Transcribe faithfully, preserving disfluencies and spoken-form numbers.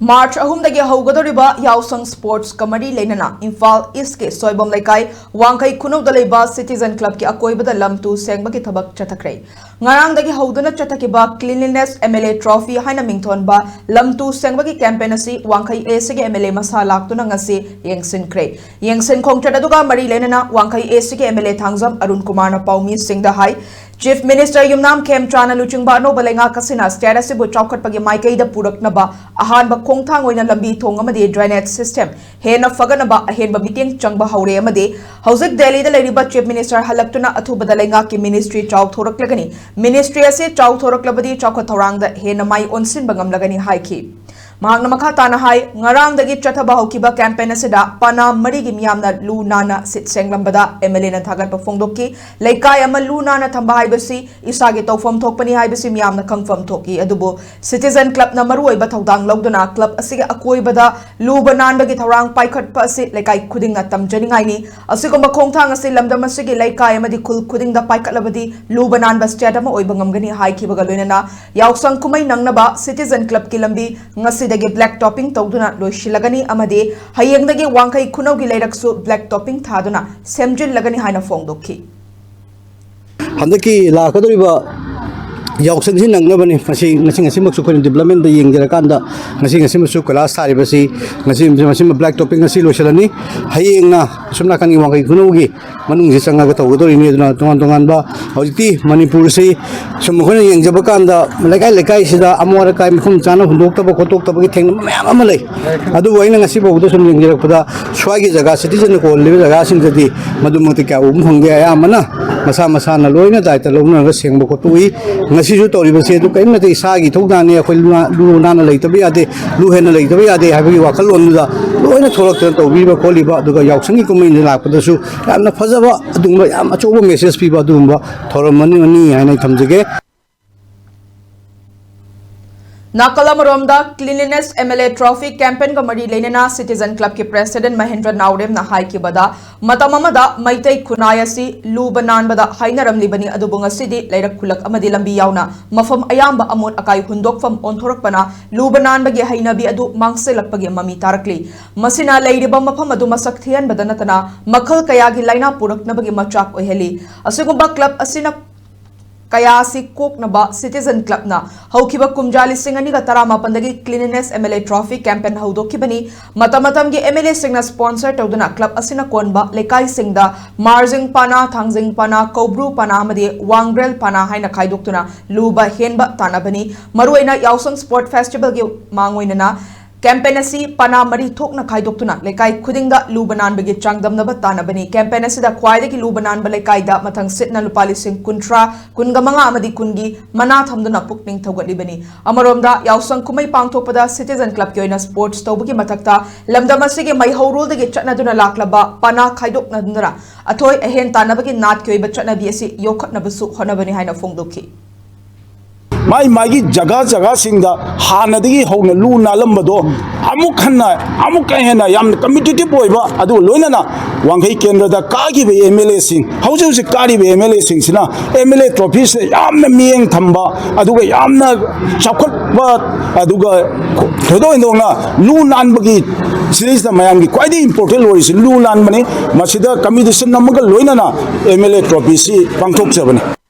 March ꯑꯍꯨꯝꯗꯒꯤ ꯍꯧꯒꯗꯧꯔꯤꯕ ꯌꯥꯎꯁꯪ ꯁ꯭ꯄꯣꯔꯠꯁꯀ ꯃꯔꯤ ꯂꯩꯅꯅ ꯏꯝꯐꯥꯜ ꯏꯁꯀꯤ ꯁꯣꯏꯕꯝ ꯂꯩꯀꯥꯏ ꯋꯥꯡꯈꯩ ꯈꯨꯅꯧꯗ ꯂꯩꯕ ꯁꯤꯇꯤꯖꯟ ꯀ꯭ꯂꯕꯀꯤ ꯑꯀꯣꯏꯕꯗ ꯂꯝ ꯇꯨ ꯁꯦꯡꯕꯒꯤ ꯊꯕꯛ ꯆꯠꯊꯈ꯭ꯔꯦ꯫ ꯉꯔꯥꯡꯗꯒꯤ ꯍꯧꯗꯨꯅ ꯆꯠꯊꯈꯤꯕ Cleanliness M L A Trophy ꯍꯥꯏꯅ ꯃꯤꯡꯊꯣꯟꯕ ꯂꯝ ꯇꯨ ꯁꯦꯡꯕꯒꯤ ꯀꯦꯝꯄꯦꯟ ꯑꯁꯤ ꯋꯥꯡꯈꯩ ꯑꯦꯁꯤꯒꯤ M L A ꯃꯁꯥ ꯂꯥꯛꯇꯨꯅ ꯉꯁꯤ ꯌꯦꯡꯁꯤꯟꯈ꯭ꯔꯦ꯫ ꯌꯦꯡꯁꯤꯟ ꯈꯣꯡꯆꯠ ꯑꯗꯨꯒ ꯃꯔꯤ ꯂꯩꯅꯅ ꯋꯥꯡꯈꯩ ꯑꯦꯁꯤꯒꯤ M L A Thangjam Arun ꯀꯨꯃꯥꯔꯅ ꯄꯥꯎꯃꯤꯁꯤꯡꯗ ꯍꯥꯏ, ꯆꯤꯐ ꯃꯤꯅꯤꯁꯇꯔ ꯌꯨꯝꯅꯥꯝ ꯈꯦꯝꯆꯥꯅ ꯂꯨꯆꯤꯡꯕ ꯑꯅꯧꯕ ꯂꯩꯉꯥꯛ ꯑꯁꯤꯅ ꯁ꯭ꯇꯦꯠ ꯑꯁꯤꯕꯨ ꯆꯥꯎꯈꯠꯄꯒꯤ ꯃꯥꯏꯀꯩꯗ ꯄꯨꯔꯛꯅꯕ ꯑꯍꯥꯟꯕ ꯈꯣꯡꯊꯥꯡ ꯑꯣꯏꯅ ꯂꯝꯕꯤ ꯊꯣꯡ ꯑꯃꯗꯤ ꯗ꯭ꯔꯦꯅꯦꯖ ꯁꯤꯁꯇꯦꯝ ꯍꯦꯟꯅ ꯐꯒꯠꯅꯕ ꯑꯍꯦꯟꯕ ꯃꯤꯠꯌꯦꯡ ꯆꯪꯕ ꯍꯧꯔꯦ ꯑꯃꯗꯤ ꯍꯧꯖꯤꯛ ꯗꯦꯜꯂꯤꯗ ꯂꯩꯔꯤꯕ ꯆꯤꯐ ꯃꯤꯅꯤꯁꯇꯔ ꯍꯜꯂꯛꯇꯨꯅ ꯑꯊꯨꯕꯗ ꯂꯩꯉꯥꯛꯀꯤ ꯃꯤꯅꯤꯁꯇ꯭ꯔꯤ ꯆꯥꯎꯊꯣꯔꯛꯂꯒꯅꯤ꯫ ꯃꯤꯅꯤꯁꯇ꯭ꯔꯤ ꯑꯁꯤ ꯆꯥꯎꯊꯣꯔꯛꯂꯕꯗꯤ ꯆꯥꯎꯈꯠ ꯊꯧꯔꯥꯡꯗ ꯍꯦꯟꯅ ꯃꯥꯏ ꯑꯣꯟꯁꯤꯟꯕ ꯉꯝꯂꯒꯅꯤ ꯍꯥꯏꯈꯤ꯫ ꯃꯍꯥꯛꯅ ꯃꯈꯥ ꯇꯥꯅ ꯍꯥꯏ, ꯉꯔꯥꯡꯗꯒꯤ ꯆꯠꯊꯕ ꯍꯧꯈꯤꯕ ꯀꯦꯝꯄꯦꯟ ꯑꯁꯤꯗ ꯄꯅꯥ ꯃꯔꯤꯒꯤ ꯃꯤꯌꯥꯝꯅ ꯂꯨ ꯅꯥꯟꯅ ꯁꯤꯠ ꯁꯦꯡꯂꯝꯕꯗ M L A ꯅ ꯊꯥꯒꯠꯄ ꯐꯣꯡꯗꯣꯛꯈꯤ꯫ ꯂꯩꯀꯥꯏ ꯑꯃ ꯂꯨ ꯅꯥꯟꯅ ꯊꯝꯕ ꯍꯥꯏꯕꯁꯤ ꯏꯁꯥꯒꯤ ꯇꯧꯐꯝ ꯊꯣꯛꯄꯅꯤ ꯍꯥꯏꯕꯁꯤ ꯃꯤꯌꯥꯝꯅ ꯈꯪꯐꯝ ꯊꯣꯛꯏ꯫ ꯑꯗꯨꯕꯨ ꯁꯤꯇꯤꯖꯟ ꯀ꯭ꯂꯕꯅ ꯃꯔꯨꯑꯣꯏꯕ ꯊꯧꯗꯥꯡ ꯂꯧꯗꯨꯅ ꯀ꯭ꯂꯕ ꯑꯁꯤꯒꯤ ꯑꯀꯣꯏꯕꯗ ꯂꯨꯕ ꯅꯥꯟꯕꯒꯤ ꯊꯧꯔꯥꯡ ꯄꯥꯏꯈꯠꯄ ꯑꯁꯤ ꯂꯩꯀꯥꯏ ꯈꯨꯗꯤꯡꯅ ꯇꯝꯖꯅꯤꯡꯉꯥꯏꯅꯤ꯫ ꯑꯁꯤꯒꯨꯝꯕ ꯈꯣꯡꯊꯥꯡ ꯑꯁꯤ ꯂꯝꯗꯝ ꯑꯁꯤꯒꯤ ꯂꯩꯀꯥꯏ ꯑꯃꯗꯤ ꯈꯨꯜ ꯈꯨꯗꯤꯡꯗ ꯄꯥꯏꯈꯠꯂꯕꯗꯤ ꯂꯨꯕ ꯅꯥꯟꯕ ꯁ꯭ꯇꯦꯠ ꯑꯃ ꯑꯣꯏꯕ ꯉꯝꯒꯅꯤ ꯍꯥꯏꯈꯤꯕꯒ ꯂꯣꯏꯅꯅ ꯌꯥꯎꯁꯪ ꯀꯨꯝꯍꯩ ꯅꯪꯅꯕ ꯁꯤꯇꯤꯖꯟ ꯀ꯭ꯂꯕꯀꯤ ꯂꯝꯕꯤ ꯉꯁꯤꯗꯒꯤ ꯕ꯭ꯂꯦꯛ ꯇꯣꯞꯄꯤꯡ ꯇꯧꯗꯨꯅ ꯂꯣꯏꯁꯤꯜꯂꯒꯅꯤ ꯑꯃꯗꯤ ꯍꯌꯦꯡꯗꯒꯤ ꯋꯥꯡꯈꯩ ꯈꯨꯅꯧꯒꯤ ꯂꯩꯔꯛꯁꯨ ꯕ꯭ꯂꯦꯛ ꯇꯣꯞꯄꯤꯡ ꯊꯥꯗꯨꯅ ꯁꯦꯝꯖꯤꯜꯂꯒꯅꯤ ꯍꯥꯏꯅ ꯐꯣꯡꯗꯣꯛꯈꯤ꯫ ꯍꯟꯗꯛꯀꯤ ꯂꯥꯛꯀꯗꯧꯔꯤꯕ ꯌꯥꯎꯁꯪꯁꯤ ꯅꯪꯅꯕꯅꯤ꯫ ꯃꯁꯤ ꯉꯁꯤ ꯉꯁꯤꯃꯛꯁꯨ ꯑꯩꯈꯣꯏꯅ ꯗꯤꯕ꯭ꯂꯞꯃꯦꯟꯗ ꯌꯦꯡꯖꯔꯀꯥꯟꯗ ꯉꯁꯤ ꯉꯁꯤꯃꯛꯁꯨ ꯀꯣꯏꯂꯥꯁ ꯊꯥꯔꯤꯕꯁꯤ ꯉꯁꯤ ꯃꯁꯤꯃ ꯕ꯭ꯂꯦꯛ ꯇꯣꯞꯄꯤꯡ ꯉꯁꯤ ꯂꯣꯏꯁꯤꯜꯂꯅꯤ꯫ ꯍꯌꯦꯡꯅ ꯑꯁꯨꯝ ꯅꯥꯀꯟꯒꯤ ꯋꯥꯡꯈꯩ ꯈꯨꯅꯧꯒꯤ ꯃꯅꯨꯡꯁꯤ ꯆꯪꯉꯒ ꯇꯧꯒꯗꯧꯔꯤꯅꯤ꯫ ꯑꯗꯨꯅ ꯇꯣꯉꯥꯟ ꯇꯣꯉꯥꯟꯕ ꯍꯧꯖꯤꯛꯇꯤ ꯃꯅꯤꯄꯨꯔꯁꯤ ꯁꯨꯝ ꯑꯩꯈꯣꯏꯅ ꯌꯦꯡꯖꯕ ꯀꯥꯟꯗ ꯂꯩꯀꯥꯏ ꯂꯩꯀꯥꯏꯁꯤꯗ ꯑꯃꯣꯠ ꯑꯀꯥꯏ ꯃꯐꯝ ꯆꯥꯅ ꯍꯨꯟꯗꯣꯛꯇꯕ ꯈꯣꯠꯇꯣꯛꯇꯕꯒꯤ ꯊꯦꯡꯅꯕ ꯃꯌꯥꯝ ꯑꯃ ꯂꯩ꯫ ꯑꯗꯨꯕꯨ ꯑꯩꯅ ꯉꯁꯤ ꯐꯥꯎꯕꯗ ꯁꯨꯝ ꯌꯦꯡꯖꯔꯛꯄꯗ ꯁ꯭ꯋꯥꯏꯒꯤ ꯖꯒꯥ ꯁꯤꯇꯤꯖꯟꯅ ꯀꯣꯜꯂꯤꯕ ꯖꯒꯥꯁꯤꯡꯗꯗꯤ ꯃꯗꯨꯃꯛꯇꯤ ꯀꯌꯥ ꯎꯕ ꯐꯪꯗꯦ꯫ ꯑꯌꯥꯝꯕꯅ ꯃꯁꯥ ꯃꯁꯥꯅ ꯂꯣꯏꯅ ꯗꯥꯏꯇ ꯂꯧꯅꯔꯒ ꯁꯦꯡꯕ ꯈꯣꯠꯄ ꯎꯏ꯫ ꯉꯁꯤꯁꯨ ꯇꯧꯔꯤꯕꯁꯦ ꯑꯗꯨ ꯀꯔꯤꯝ ꯅꯠꯇꯦ, ꯏꯁꯥꯒꯤ ꯏꯊꯧꯗꯥꯡꯅꯤ꯫ ꯑꯩꯈꯣꯏ ꯂꯨ ꯅꯥ-, ꯂꯨ ꯅꯥꯟꯅ ꯂꯩꯇꯕ ꯌꯥꯗꯦ, ꯂꯨ ꯍꯦꯟꯅ ꯂꯩꯇꯕ ꯌꯥꯗꯦ ꯍꯥꯏꯕꯒꯤ ꯋꯥꯈꯜꯂꯣꯟꯗꯨꯗ ꯂꯣꯏꯅ ꯊꯣꯛꯂꯛꯇꯅ ꯇꯧꯕꯤꯕ ꯈꯣꯠꯂꯤꯕ, ꯑꯗꯨꯒ ꯌꯥꯎꯁꯪꯒꯤ ꯀꯨꯝꯍꯩꯗ ꯂꯥꯛꯄꯗꯁꯨ ꯌꯥꯝꯅ ꯐꯖꯕ ꯑꯗꯨꯒꯨꯝꯕ ꯌꯥꯝ ꯑꯆꯧꯕ ꯃꯦꯁꯦꯖ ꯄꯤꯕ ꯑꯗꯨꯒꯨꯝꯕ ꯊꯧꯔꯝ ꯑꯃꯅꯤ ꯍꯥꯏꯅ ꯑꯩ ꯊꯝꯖꯒꯦ꯫ ꯅꯥꯀꯜ ꯑꯃꯔꯣꯝꯗ, Cleanliness M L A Trophy campaign ꯒ ꯃꯔꯤ ꯂꯩꯅꯅ Citizen Club ꯀꯤ President ꯃꯍꯦꯟꯗ꯭ꯔ ꯅꯥꯎꯔꯦꯝꯅ ꯍꯥꯏꯈꯤꯕꯗ, ꯃꯇꯝ ꯑꯃꯗ ꯃꯩꯇꯩ ꯈꯨꯟꯅꯥꯏ ꯑꯁꯤ ꯂꯨꯕ ꯅꯥꯟꯕꯗ ꯍꯥꯏꯅꯔꯝꯂꯤꯕꯅꯤ, ꯑꯗꯨꯕꯨ ꯉꯁꯤꯗꯤ ꯂꯩꯔꯛ ꯈꯨꯜꯂꯛ ꯑꯃꯗꯤ ꯂꯝꯕꯤ ꯌꯥꯎꯅ ꯃꯐꯝ ꯑꯌꯥꯝꯕ ꯑꯃꯣꯠ ꯑꯀꯥꯏ ꯍꯨꯟꯗꯣꯛꯐꯝ ꯑꯣꯟꯊꯣꯔꯛꯄꯅ ꯂꯨꯕ ꯅꯥꯟꯕꯒꯤ ꯍꯩꯅꯕꯤ ꯑꯗꯨ ꯃꯥꯡꯁꯤꯜꯂꯛꯄꯒꯤ ꯃꯃꯤ ꯇꯥꯔꯛꯂꯤ꯫ ꯃꯁꯤꯅ ꯂꯩꯔꯤꯕ ꯃꯐꯝ ꯑꯗꯨ ꯃꯁꯛ ꯊꯤꯍꯟꯕꯗ ꯅꯠꯇꯅ ꯃꯈꯜ ꯀꯌꯥꯒꯤ ꯂꯥꯏꯅꯥ ꯄꯨꯔꯛꯅꯕꯒꯤ ꯃꯆꯥꯛ ꯑꯣꯏꯍꯜꯂꯤ꯫ ꯑꯁꯤꯒꯨꯝꯕ club ꯑꯁꯤꯅ ꯀꯌꯥ ꯑꯁꯤ ꯀꯣꯛꯅꯕ Citizen Club ꯅ ꯍꯧꯈꯤꯕ ꯀꯨꯝꯖꯥ ꯂꯤꯁꯤꯡ ꯑꯅꯤꯒ ꯇꯔꯥꯃꯥꯄꯟꯗꯒꯤ Cleanliness M L A Trophy campaign ꯍꯧꯗꯣꯛꯈꯤꯕꯅꯤ꯫ ꯃꯇꯝ ꯃꯇꯝꯒꯤ M L A ꯁꯤꯡꯅ sponsor ꯇꯧꯗꯨꯅ club ꯑꯁꯤꯅ ꯀꯣꯟꯕ ꯂꯩꯀꯥꯏꯁꯤꯡꯗ ꯃꯥꯔꯖꯤꯡ ꯄꯥꯅꯥ, ꯊꯥꯡꯖꯤꯡ ꯄꯥꯅꯥ, ꯀꯧꯕ꯭ꯔꯨ ꯄꯥꯅꯥ ꯑꯃꯗꯤ ꯋꯥꯡꯕ꯭ꯔꯦꯜ ꯄꯥꯅꯥ ꯍꯥꯏꯅ ꯈꯥꯏꯗꯣꯛꯇꯨꯅ ꯂꯨꯕ ꯍꯦꯟꯕ ꯇꯥꯟꯅꯕꯅꯤ꯫ ꯃꯔꯨꯑꯣꯏꯅ ꯌꯥꯎꯁꯪ Sport Festival ꯒꯤ ꯃꯥꯡꯑꯣꯏꯅꯅ campaign ꯑꯁꯤ ꯄꯥꯅꯥ ꯃꯔꯤ ꯊꯣꯛꯅ ꯈꯥꯏꯗꯣꯛꯇꯨꯅ ꯂꯩꯀꯥꯏ ꯈꯨꯗꯤꯡꯗ ꯂꯨꯕ ꯅꯥꯟꯕꯒꯤ ꯆꯥꯡꯗꯝꯅꯕ ꯇꯥꯟꯅꯕꯅꯤ꯫ Campaign ꯑꯁꯤꯗ ꯈ꯭ꯋꯥꯏꯗꯒꯤ ꯂꯨꯕ ꯅꯥꯟꯕ ꯂꯩꯀꯥꯏꯗ ꯃꯊꯪ ꯁꯤꯠꯅ ꯂꯨꯄꯥ ꯂꯤꯁꯤꯡ ꯀꯨꯟꯊ꯭ꯔꯥ, ꯀꯨꯟꯒ ꯃꯉꯥ ꯑꯃꯗꯤ ꯀꯨꯟꯒꯤ ꯃꯅꯥ ꯊꯝꯗꯨꯅ ꯄꯨꯛꯅꯤꯡ ꯊꯧꯒꯠꯂꯤꯕꯅꯤ꯫ ꯑꯃꯔꯣꯝꯗ, ꯌꯥꯎꯁꯪ ꯀꯨꯝꯍꯩ ꯄꯥꯡꯊꯣꯛꯄꯗ Citizen Club ꯀꯤ ꯑꯣꯏꯅ sports ꯇꯧꯕꯒꯤ ꯃꯊꯛꯇ ꯂꯝꯗꯝ ꯑꯁꯤꯒꯤ ꯃꯩꯍꯧꯔꯣꯜꯗꯒꯤ ꯆꯠꯅꯗꯨꯅ ꯂꯥꯛꯂꯕ ꯄꯥꯅꯥ ꯈꯥꯏꯗꯣꯛꯅꯗꯨꯅ ꯑꯊꯣꯏ ꯑꯍꯦꯟ ꯇꯥꯟꯅꯕꯒꯤ ꯅꯥꯠꯀꯤ ꯑꯣꯏꯕ ꯆꯠꯅꯕꯤ ꯑꯁꯤ ꯌꯣꯛꯈꯠꯅꯕꯁꯨ ꯍꯣꯠꯅꯕꯅꯤ ꯍꯥꯏꯅ ꯐꯣꯡꯗꯣꯛꯈꯤ꯫ ꯃꯥꯏ ꯃꯥꯒꯤ ꯖꯒꯥ ꯖꯒꯥꯁꯤꯡꯗ ꯍꯥꯟꯅꯗꯒꯤ ꯍꯧꯅ ꯂꯨ ꯅꯥꯜꯂꯝꯕꯗꯣ ꯑꯃꯨꯛ ꯍꯟꯅ, ꯑꯃꯨꯛꯀ ꯍꯦꯟꯅ ꯌꯥꯝꯅ competitive ꯑꯣꯏꯕ, ꯑꯗꯨꯒ ꯂꯣꯏꯅꯅ ꯋꯥꯡꯈꯩ ꯀꯦꯟꯗ꯭ꯔꯗ ꯀꯥꯈꯤꯕ M L A ꯁꯤꯡ, ꯍꯧꯖꯤꯛ ꯍꯧꯖꯤꯛ ꯀꯥꯔꯤꯕ M L A ꯁꯤꯡꯁꯤꯅ M L A trophy ꯁꯤꯗ ꯌꯥꯝꯅ ꯃꯤꯠꯌꯦꯡ ꯊꯝꯕ, ꯑꯗꯨꯒ ꯌꯥꯝꯅ ꯆꯥꯎꯈꯠꯄ, ꯑꯗꯨꯒ ꯊꯣꯏꯗꯣꯛ ꯍꯦꯟꯗꯣꯛꯅ ꯂꯨ ꯅꯥꯟꯕꯒꯤ, ꯁꯤꯗꯩꯁꯤꯗ ꯃꯌꯥꯝꯒꯤ ꯈ꯭ꯋꯥꯏꯗꯒꯤ important ꯑꯣꯏꯔꯤꯁꯤ ꯂꯨ ꯅꯥꯟꯕꯅꯤ꯫ ꯃꯁꯤꯗ competition ꯑꯃꯒ ꯂꯣꯏꯅꯅ M L A trophy ꯁꯤ ꯄꯥꯡꯊꯣꯛꯆꯕꯅꯤ꯫